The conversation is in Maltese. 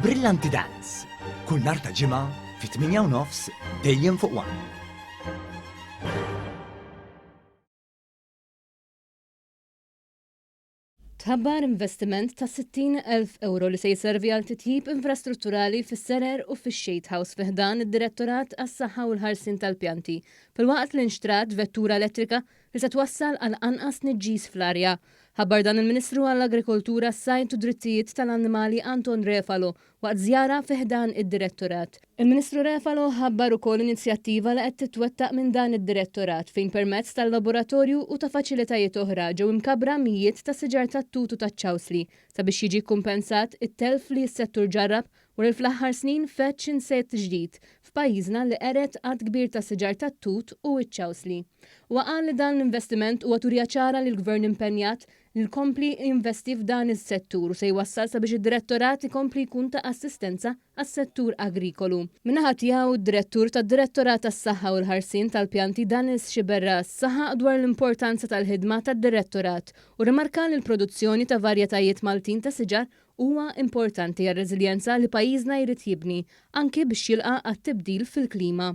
Brillanti Dance, kull nhar ta' Ġimgħa fit-8:30 dejjem fuq One. Tħabbar investiment ta' 60,000 ewro li se jservi għal titjib infrastrutturali fis-serer u fix-shade house fi ħdan id-Direttorat għas-Saħħa u l-Ħarsien tal-Pjanti, filwaqt li nxtrat vettura elettrika li se twassal għal anqas tniġġis fl-arja. Ħabbar dan il-Ministru għall-Agrikoltura, s-Sajd u Drittijiet tal-Annimali Anton Refalo waqt żjara fi ħdan id-Direttorat. Il-Ministru Refalo ħabbar ukoll inizjattiva li qed titwettaq minn dan id-Direttorat fejn permezz tal-laboratorju u ta' faċilitajiet oħra ġew imkabbra mijiet ta' siġar tat-tut u taċ-ċawsli sabiex jiġi kkumpensat it-telf li s-settur ġarrab Wara li fl-aħħar snin feġġ insett ġdid f'pajjiżna li qered għadd kbir ta' siġar tat-tut u ċ-ċawsli. Huwa qal li dan l-investiment huwa turija ċara li l-Gvern impenjat li jkompli jinvesti f'dan is-settur u se jwassal sabiex id-Direttorat ikompli jkun ta' assistenza għas-settur agrikolu. Min-naħa tiegħu, d-Direttur tad-Direttorat għas-Saħħa u l-Ħarsien tal-Pjanti Danis Sciberras saħaq dwar l-importanza tal-ħidma tad-Direttorat u rrimarka li l-produzzjoni ta' varjetajiet Maltin ta' siġar huwa importanti għar-reżiljenza li pajjiżna jrid jibni, anki biex jilqa' għat-tibdil fil-klima.